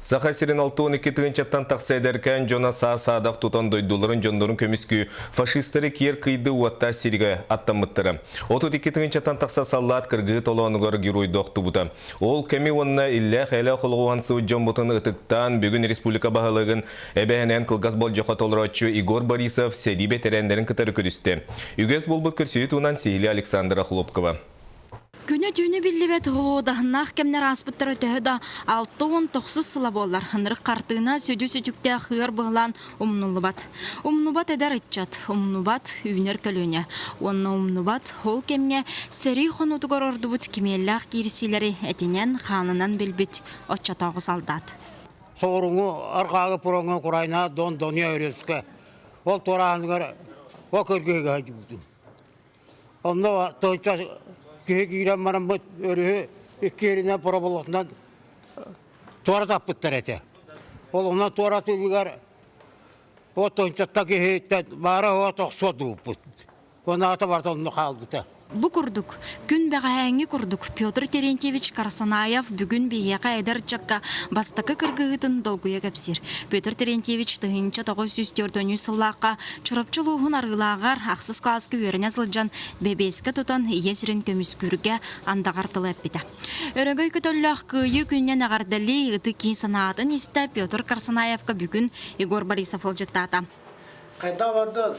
Саха сирин 62 тыһыынчаттан тахса эдэркээн дьоно саа-саадах тутан дойдуларын дьоннорун көмүскүү фашистары киэр кыйды уоттаах сиргэ аттаммыттара. 32 тыһыынчаттан тахса саллаат кыргыһыы толоонугар геройду охтубута. Ол кэми уонна иллээх-эйэлээх олоҕу уһансыбыт дьоммутун ытыктаан бүгүн республика баһылыгын эбэһэнэн кылгас болдьоххо толорооччу Егор Борисов сэрии бэтэрээннэрин кытары көрүстэ. Үгэс буолбут көрсүһүү туһунан сиһилии Александра Хлопкова. Күнү-түүнү биллибэт холуодаһыннаах кэмнэр ааспыттара төһө да 69 сыла буоллар, ынырык хартыына сүдү сүтүктээх ыар быһылаан умнуллубат. Умнубат эдэр ыччат, умнубат үүнэр көлүөнэ уонна умнубат ол кэмҥэ сэрии хонуутугар ордубут кимиэллээх киирсиилэри этинэн-хаанынан билбит оччотооҕу солдат. Соҕурууҥу арҕааҕы пуроҥҥа Украина Дон Доня өрүскэ ол туорааһыныгар о көргөһүгэ сылдьыбытым. Онно тойча киһи киирэн бараммыт өрүһү икки иһинэн проболотунан туора таппыттар этэ. Ол онно туоратыылыгар от тойчатта киһиттэн баара уот охсуо дууппут. Онаата барыта онно хаалбыта. Бу курдук, күн бэҕэһээҥҥи курдук Петр Терентьевич Карасанаев бүгүн биһиэхэ эдэр ыччакка бастакы кыргыһыытын долгуйа кэпсиир. Петр Терентьевич 1943 сыллаахха Чурапчы улууһун Арыылааҕар ахсыс кылааска үөрэнэ сылдьан бэбиэскэ тутан ийэ сирин көмүскүүргэ андаҕар тылы эппитэ. Өрөгөй көтөллөөх Кыайыы күнүнэн эҕэрдэлии ытык киһи санаатын истэ Петр Карсанаевка бүгүн Егор Борисов ыалдьыттаата. Хайдах олордун?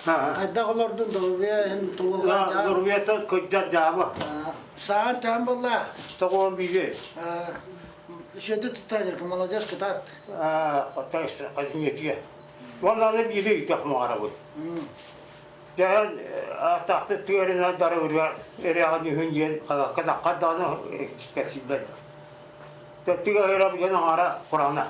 Хайдах олордун доруобуйа иһин тулуһа Доруобуйата кырдьар дьаама. Саҕан төһөн буолла? Тоҕуон биири. Үчүгэйдик туттаачырка, молодец, кытаат. Хоттой Уонна биири ыйтах муҥарабын. Дьэһэн атахты тыарынан дарыгырыгар эрэҕин үһүн диэн хагакка даххар даҕаны кэпсииллэр. Тыга ыра диэн аҥара курана.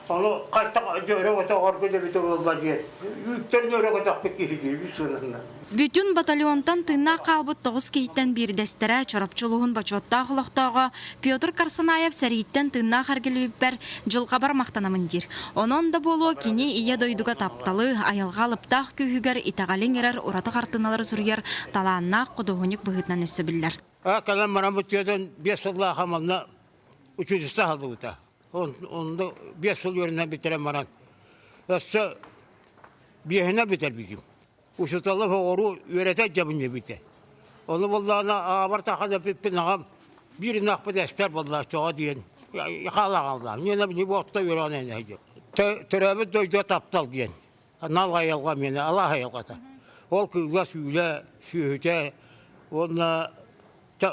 Ону хайтах дьөрө көтөҕөргө дебите буолла диэн үүттэн өрө көтөхпүт киһи дии үс сылынан. Бүтүн батальонтан тыыннаах хаалбыт тоҕус киһиттэн биирдэстэрэ Чурапчы улууһун бочуоттаах олохтооҕо Петр Карсанаев сэрииттэн тыыннаах эргиллибиппэр дьылҕабар махтанамын диир. Онон да буолуо кини Ийэ дойдуга тапталы, айылҕа алыптаах күүһүгэр итэҕэли иҥэрэр ураты хартыыналары суруйар талааннаах худуоһунньук быһыытынан өссө биллэр. Кэлэн баран бу тыадан биэс сыллаах манна училище аһыллыбыта. Онно биэс сыл үөрэнэн бүтэрэн баран өссө биэһинэ бүтэрбитим. Учууталлар оҕору үөрэтэ дьабын эбитэ. Ону буоллаҕына аҕабар тахан эппиппин аҕам биир ынахпыт эстэр буоллаах чоҕо диэн хаалаҕаллаах. Миэнэ бу отто үөрэҕинэн эһэдьэ. Төрөөбүт дойдуга таптал диэн. Анал айылҕа миэнэ алаах айылҕата. Ол кыылга сүүлэ, сүөһүтэ уонна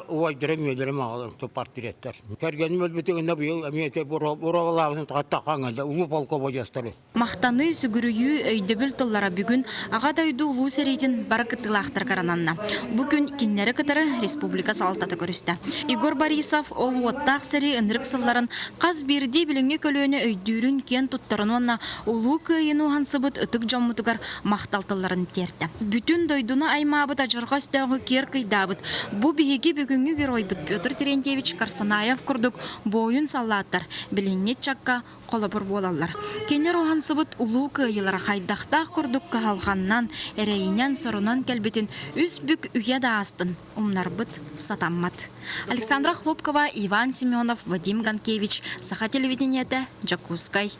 убайдарым ийэлэрим аҕаларым портреттар. Кэргэним өлбүтүгүнэ быйыл эмиэ ити боруобалаабытын тахтаххаҥҥа улуу полководецтары. Махтаныы, сүгүрүйүү, өйдөбүл тыллара бүгүн Аҕа дойду Улуу сэриитин бары кыттыылаахтарыгар ананна. Бу күн кинилэри кытары республика салалтата көрүстэ. Егор Борисов ол уоттаах сэрии ынырык сылларын хас биирдии билиҥҥи көлүөнэ өйдүүрүн, киэн туттарын уонна Улуу Кыайыыны уһансыбыт ытык дьоммутугар махтал тылларын тиэртэ. Бүтүн дойдуну аймаабыт адьырҕа өстөөҕү киэр кыйдаабыт бу биһиги бүгүҥҥү геройбут Петр Терентьевич Карсанаев курдук буойун саллааттар билиҥҥи ыччакка холобур буолаллар. Кинилэр уһансыбыт улуу кыайыылара хайдахтаах курдук кыһалҕаннан, эрэйинэн, сорунан кэлбитин үс бүк үйэ да аастын умнарбыт сатаммат. Александра Хлопкова, Иван Семенов, Вадим Ганкевич, Саха телевидениетэ, Дьокуускай.